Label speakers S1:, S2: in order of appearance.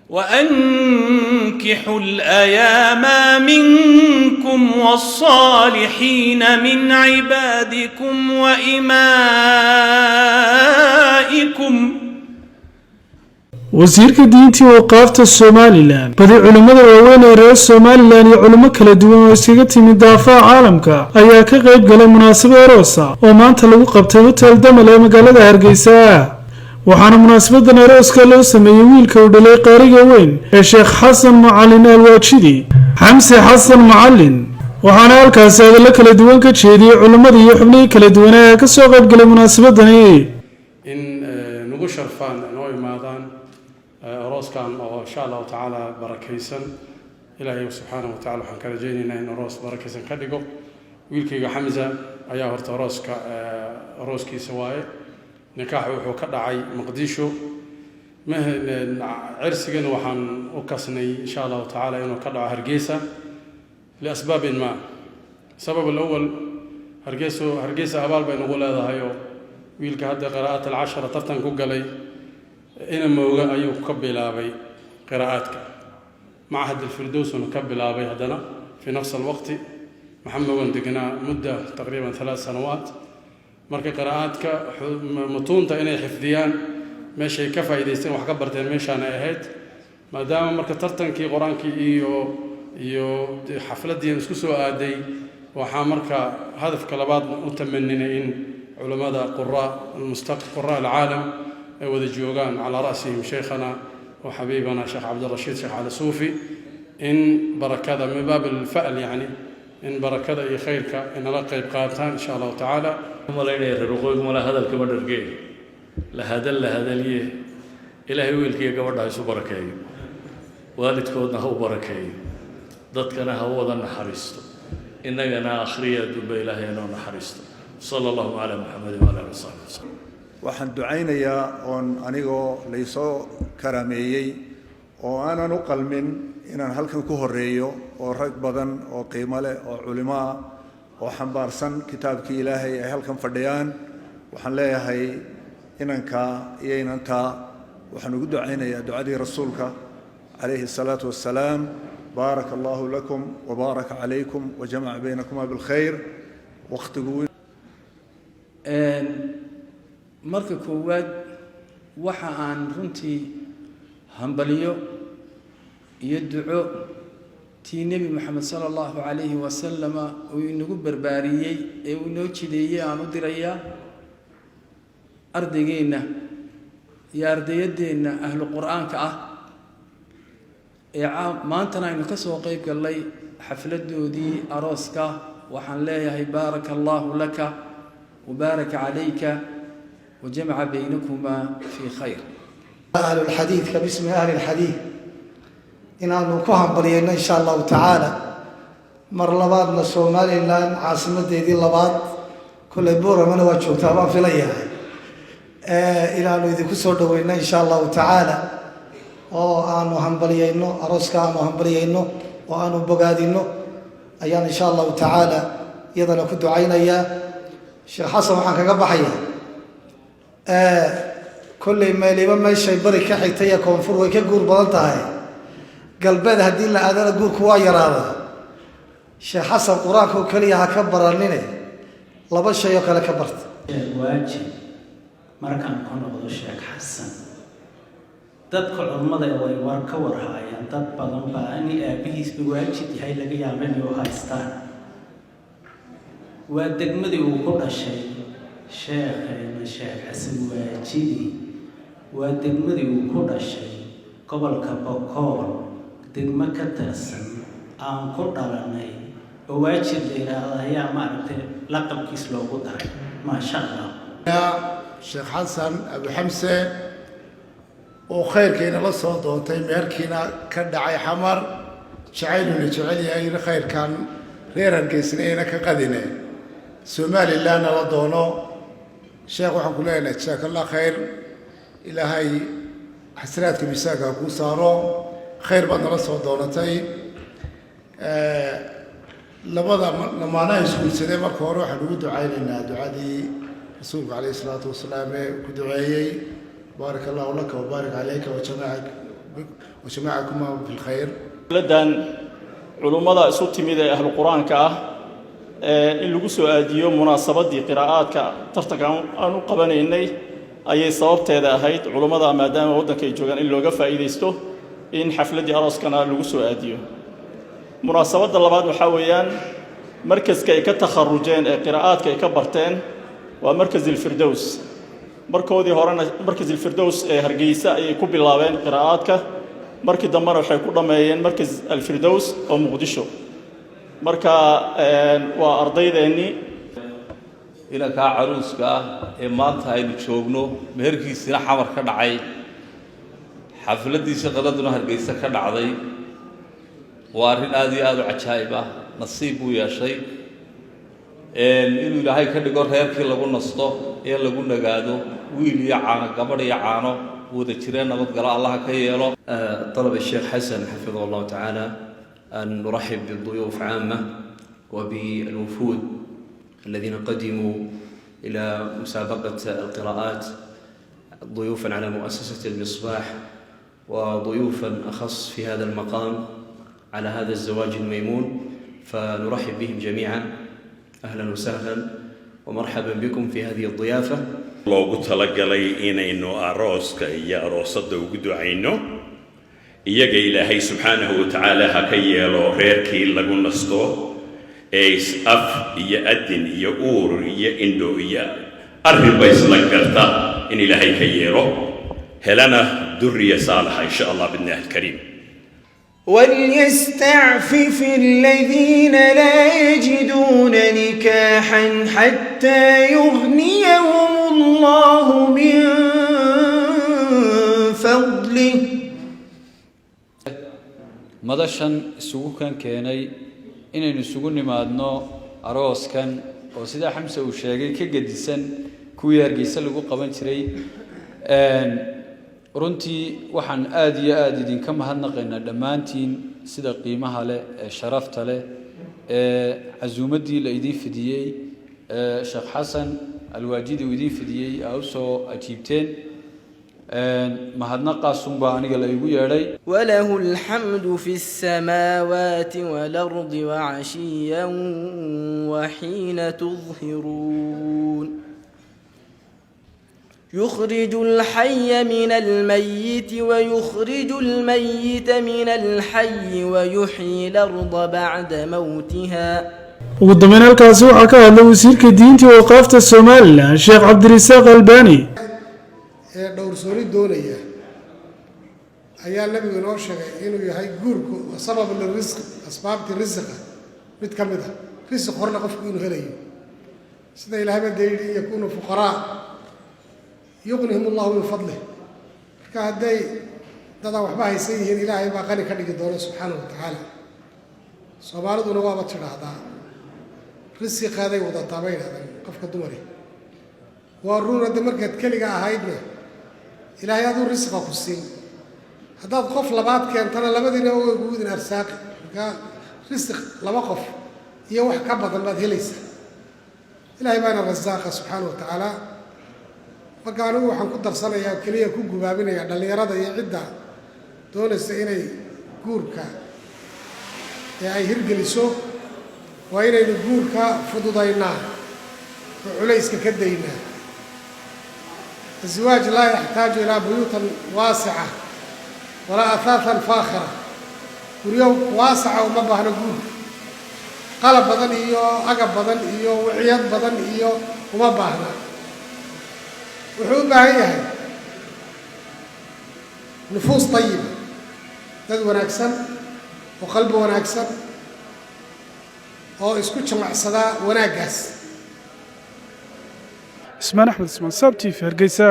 S1: وأنكحوا الأيامى منكم والصالحين من عبادكم وإمائكم.
S2: Wasiirka Diintii Waqaafta Somaliland, badi culimmada waaweyn ee reer Somaliland iyo culimo kala duwan oo iskaga timid daafaha caalamka ayaa ka qayb galay munaasabad aroosa oo maanta lagu qabtay Hotel Damal ee magaalada Hargeysa. Waxaana munaasabadan arooska loo sameeyey wiilka uu dhalay qaariga weyn ee Sheekh Xasan Macalin Alwaajidi, Xamse Xasan Macalin. Waxaana halkaasi hadallo kala duwan ka jeediyey culimmadii iyo xubnihii kala duwanaa ee kasoo qayb galay munaasabadani.
S3: In nagu sharfaan, noo imaadaan arooskan oo insha Allahu tacaala barakaysan. Ilaahay subxaanahu wa tacala waxaan ka rajaynaynaa in aroos barakaysan ka dhigo. Wiilkayga Xamza ayaa horta arooska arooskiisa waaye. Nikaax wuxuu ka dhacay Muqdisho, cirsigana waxaan u kasnay insha Allahu tacaala inuu ka dhaco Hargeysa liasbaabin ma sabab alawal Hargeyso, Hargeysa abaal bay nagu leedahayoo wiilka hadda qiraa'at alcashara tartan ku galay ina mooga ayuu ka bilaabay qiraa'aadka, machad alfirdowsuna ka bilaabay. Haddana fi nafs alwaqti maxamed waan degnaa mudda taqriiban 3 sanawaat. Marka qiraa'aadka mutuunta inay xifdiyaan meeshay ka faa'iidaysteen, wax ka barteen meeshaan ay ahayd. Maadaama marka tartankii Qur-aankii iyo xafladdii isku soo aaday, waxaa marka hadafka labaad u tamaninay in culammada quraa quraa alcaalam ay wada joogaan, calaa ra'sihim shaykhana wa xabiibana Sheekh Cabdirashiid Sheekh Cali Suufi, in barakada min baab alfa'l, yacni in barakada iyo khayrka inala qayb qaataan insha Allahu tacaala.
S4: Malaynaya reer waqooyigu mala hadalkama dhargee, la hadal la hadaliye. Ilaahay wiilkiiyo gabadha ha isu barakeeyo, waalidkoodna ha u barakeeyo, dadkana ha u wada naxariisto, innagana akhriya adduunba Ilaahay inoo naxariisto. Sala Allahu calaa Muxamedin wala ali wasaxbi wasalam.
S5: Waxaan ducaynayaa oon anigoo laysoo karaameeyey oo aanan u qalmin inaan halkan ku horreeyo, oo rag badan oo qiimo leh oo culimo ah oo xambaarsan kitaabkii Ilaahay ay halkan fadhiyaan, waxaan leeyahay inankaa iyo inantaa waxaan ugu ducaynayaa ducadii Rasuulka calayhi asalaatu wassalaam: baaraka Allahu lakum wabaaraka calaykum wajamaca baynakuma bilkhayr. Wakhtigu
S6: Marka koowaad waxa aan runtii hambaliyo iyo duco tii Nebi Moxamed sala Allahu calayhi wasalama uu inagu barbaariyey ee uu inoo jideeyey aan u dirayaa ardaygeenna iyo ardayaddeenna ahlu Qur-aanka ah ee maantana aynu ka soo qeyb gallay xafladoodii arooska. Waxaan leeyahay: baaraka Allahu laka wabaaraka calayka wajamaca baynakuma fii khayr.
S7: Ahlulxadiidka, bismi ahli lxadiid, inaanu ku hambalyayno insha Allahu tacaala. Mar labaadna Somaliland caasimadeedii labaad, kolley Buuramana waa joogtaa baan filayahay, inaanu idinku soo dhaweyno insha Allahu tacaala oo aanu hambalyayno arooska, aanu hambalyayno oo aanu bogaadino ayaan insha Allahu tacaala iyadana ku ducaynayaa. Sheekh Xasan waxaan kaga baxayaa, kolley meeliba meeshay bari ka xigtay ee koonfur way ka guur badan tahay. Galbeed haddii la aadana guurku waa yaraada. Sheekh Xasan, Qur-aanka oo keliya ha ka baranine, laba shay oo kale ka barta.
S8: Sheekh Waajib, markaan ku noqdo Sheekh Xasan, dadka culummada way war ka warhaayaan. Dad badan baa in aabbihiisba Waajid yahay laga yaaba inay u haystaan. Waa degmadii uu ku dhashay sheekheena Sheekh Xasan Waajidi, waa degmadii uu ku dhashay, gobolka Bokool degmo ka tirsan aan ku dhalanay oo Waajid la yidhaahdo ayaa maaragtay laqabkiis loogu daray. Maasha Allah.
S9: Sheekh Xasan Abu Xamse oo khayrkiina la soo doontay, meherkiina ka dhacay Xamar, jacayluna jecel yahay khayrkan reer Hargeysna ayna ka qadine Somalilandna la doono. Sheekh, waxaan ku leenahay jasaaka Allah khayr, Ilaahay xasanaadka miisaanka ha kuu saaro, khayr baad nala soo doonatay. Labada lamaanaha isguursaday, marka hore waxaan ugu ducaynaynaa ducadii Rasuulku calayhi salaatu wasalaam ee ku duceeyey: baaraka Allahu laka wabaarik calayka wajamaca. وجمعكما في الخير.
S10: Xafladan culummada isu timid ee ahlu Qur-aanka ah in lagu soo aadiyo munaasabadii qiraa'aadka tartanka aan u qabanaynay ayay sababteeda ahayd. Culummada maadaama waddanka ay joogaan, in looga faa'iidaysto in xafladdii arooskana lagu soo aadiyo. Munaasabadda labaad waxaa weeyaan markaska ay ka takharujeen ee qiraa'aadka ay ka barteen waa Markas Ilfirdows. Markoodii horena Markas Ilfirdows ee Hargeysa ayay ku bilaabeen qiraa'aadka, markii dambena waxay ku dhammeeyeen Markas Alfirdows oo Muqdisho. Marka waa ardaydeenii.
S11: Inankaa caruuska ah ee maanta aynu joogno, meherkiisina Xamar ka dhacay, xafladdiisa qaladuna Hargeysa ka dhacday, waa arrin aada iyo aada u cajaa'ib ah. Nasiib buu yeeshay inuu Ilaahay ka dhigo reerkii lagu nasto ee lagu nagaado, wiil iyo caano, gabadh iyo caano wada jireen, nabadgalo Allaha ka yeelo.
S12: طلب الشيخ حسن حفظه الله تعالى أن نرحب بالضيوف عامة وبالوفود الذين قدموا إلى مسابقة القراءات ضيوفا على مؤسسة المصباح، وضيوفا أخص في هذا المقام على هذا الزواج الميمون، فنرحب بهم جميعا. أهلا وسهلا ومرحبا بكم في هذه الضيافة.
S13: Loogu talagalay inaynu arooska iyo aroosadda ugu ducayno iyaga. Ilaahay subxaanahu wa tacaala ha ka yeelo reerkii lagu nasto ee is af iyo adin iyo uur iyo indho iyo arrinba isla garta in Ilaahay ka yeelo, helana duriya saalixa, insha Allah, biidnillahi alkariim.
S14: وليستعفف الذين لا يجدون نكاحا حتى يغنيهم الله من فضله.
S15: Madashan isugu kan keenay inaynu isugu nimaadno arooskan oo sidaa Xamse uu sheegay ka gedisan kuwii Hargeysa lagu qaban jiray. Runtii waxaan aada iyo aada idinka mahadnaqaynaa dhammaantiin sida qiimaha leh ee sharafta leh ee casuumaddii la idiin fidiyey ee Sheekh Xasan Alwaajidi uu idiin fidiyey aa u soo ajiibteen. Mahadnaqaasunbaa aniga la igu yeedhay.
S14: وله الحمد في السماوات والأرض وعشيا وحين تظهرون. يخرج الحي من الميت ويخرج الميت من الحي ويحيي الأرض بعد موتها.
S2: Ugu dambeyn halkaasi waxaa ka hadlay wasiirka diinta iyo awqaafta Somaliland, Sheekh Cabdirisaaq Albani.
S16: Ee dhowrsooni doonaya ayaa Nabigu inoo sheegay inuu yahay guurku sabab lirisqi, asbaabtii risiqa mid ka mid a, risiq horna qofku inuu helayo, sida Ilahay ba dee yidhi: "In yakuunuu fuqaraa yuqnihim Allahu min fadlih." Marka hadday dadaan waxba haysan yihiin, Ilaahay baa qani ka dhigi doona subxaanahu wa tacaala. Soomaaliduna waaba tidhaahdaa risiqaaday wadataa bay yidhahdaan qofka dumari. Waa run. Hadda markaad keliga ahaydna Ilaahay aduu risiqa ku siin, haddaad qof labaad keentana labadiina way kugu idin arsaaqi. Marka risiq laba qof iyo wax ka badan baad helaysaa. Ilaahay baana rasaaqa subxaana wa tacaala. Marka anigu waxaan ku darsanayaa oo keliya ku gubaabinaya dhallinyarada iyo cidda doonaysa inay guurka ee ay hirgeliso, waa inaynu guurka fududaynaa oo culayska ka daynaa. الزواج لا يحتاج إلى بيوتا واسعة ولا أثاثا فاخرة. Guryo waasaca uma baahno guurka, qalab badan iyo agab badan iyo wiciyad badan iyo uma baahna. Wuxuu u baahan yahay nufuus tayiba, dad wanaagsan oo qalbi wanaagsan oo isku jimacsadaa wanaaggaas.
S2: Ismaan Axmed Ismaan, Saab TV, Hargeysa.